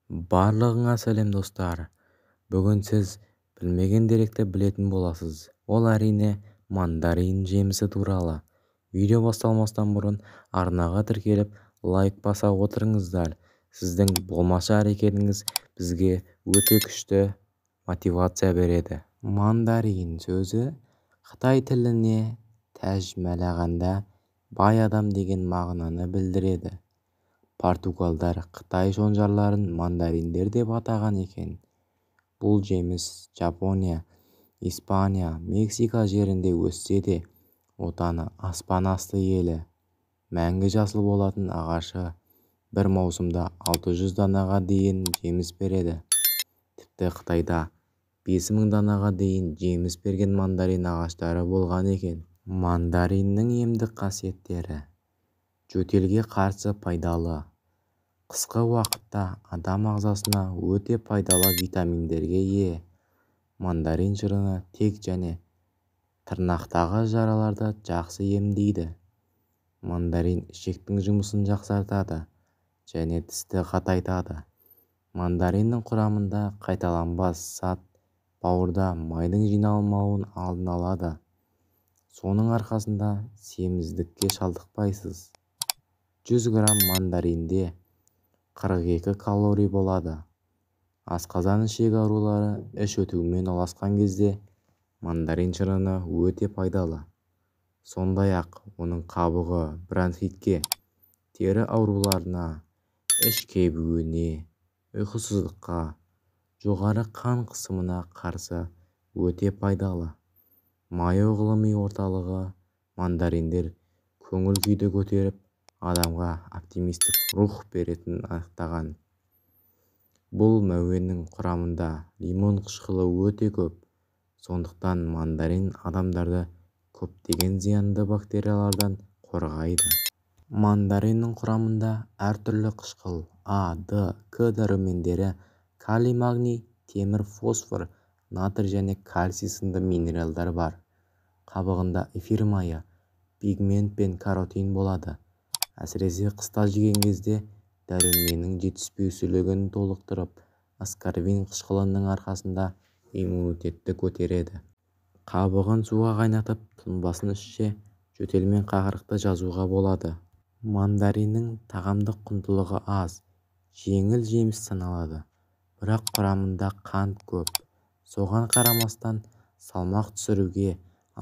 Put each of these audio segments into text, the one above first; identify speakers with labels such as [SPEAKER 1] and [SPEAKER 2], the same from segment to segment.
[SPEAKER 1] Барлығыңа сәлем, достар! Бүгін сіз білмеген деректі білетін боласыз. Ол, әрине, мандарин жемісі туралы. Видео басталмастан бұрын арнаға тіркеліп, лайк баса отырыңыздар. Сіздің болмашы әрекетіңіз бізге өте күшті мотивация береді. Мандарин сөзі қытай тіліне тәржімалағанда бай адам деген мағынаны білдіреді. Португалдар қытай шонжарларын мандариндер деп атаған екен. Бұл жеміс Жапония, Испания, Мексика жерінде өссе де, отаны аспан асты елі. Мәңгі жасыл болатын ағашы бір маусымда 600 данаға дейін жеміс береді. Тіпті Қытайда 5000 данаға дейін жеміс берген мандарин ағаштары болған екен. Мандариннің емдік қасиеттері: жөтелге қарсы пайдалы. Қысқы уақытта адам ағзасына өте пайдалы витаминдерге ие. Мандарин шырыны тек және тырнақтағы жараларды жақсы емдейді. Мандарин ішектің жұмысын жақсартады және тісті қатайтады. Мандариннің құрамында қайталанбас зат бауырда майдың жиналмауын алдын алады. Соның арқасында семіздікке шалдықпайсыз. 100 грамм мандаринде 42 калорий болады. Асқазан-ішек аурулары іш өтумен ұласқан кезде мандарин шырыны өте пайдалы. Сондай-ақ оның қабығы бронхитке, тері ауруларына, іш кебуіне, ұйқысыздыққа, жоғары қан қысымына қарсы өте пайдалы. Майо ғылыми орталығы мандариндер көңіл-күйді көтеріп, адамға оптимистік рух беретінін анықтаған. Бұл мәуеннің құрамында лимон қышқылы өте көп. Сондықтан мандарин адамдарды көптеген зиянды бактериялардан қорғайды. Мандариннің құрамында әртүрлі қышқыл, А, Д, К дәрумендері, калий, магний, темір, фосфор, натрий және кальций сынды минералдар бар. Қабығында эфир майы, пигмент пен каротин болады. Әсіресе қыста жеген кезде дәруменнің жетіспеушілігін толықтырып, аскорбин қышқылының арқасында иммунитетті көтереді. Қабығын суға қайнатып, тұнбасын ішсе, жөтел мен қақырықты жазуға болады. Мандариннің тағамдық құндылығы аз, жеңіл жеміс саналады. Бірақ құрамында қант көп. Соған қарамастан салмақ түсіруге,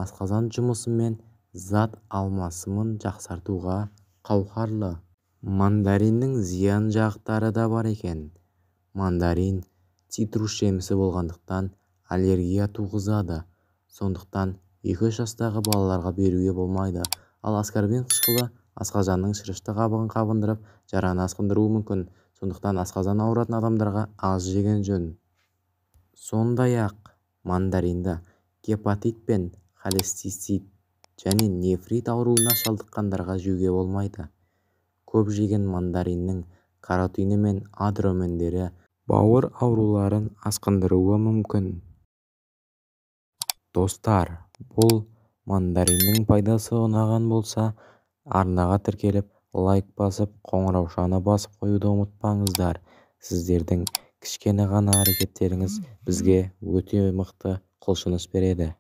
[SPEAKER 1] асқазан жұмысы мен зат алмасымын жақсартуға қауқарлы. Мандариннің зиян жақтары да бар екен. Мандарин цитрус жемісі болғандықтан аллергия туғызады. Сондықтан 2-3 жастағы балаларға беруге болмайды. Ал аскорбин қышқылы асқазанның шырышты қабығын қабындырып, жараны асқындыруы мүмкін. Сондықтан асқазан ауыратын адамдарға аз жеген жөн. Сондай-ақ мандаринді гепатит пен холецистит және нефрит ауруына шалдыққандарға жеуге болмайды. Көп жеген мандариннің каротині мен А дәрумендері бауыр ауруларын асқындыруы мүмкін. Достар, бұл мандариннің пайдасы ұнаған болса, арнаға тіркеліп, лайк басып, қоңыраушаны басып қоюды ұмытпаңыздар. Сіздердің кішкене ғана әрекеттеріңіз бізге өте мықты құлшыныс береді.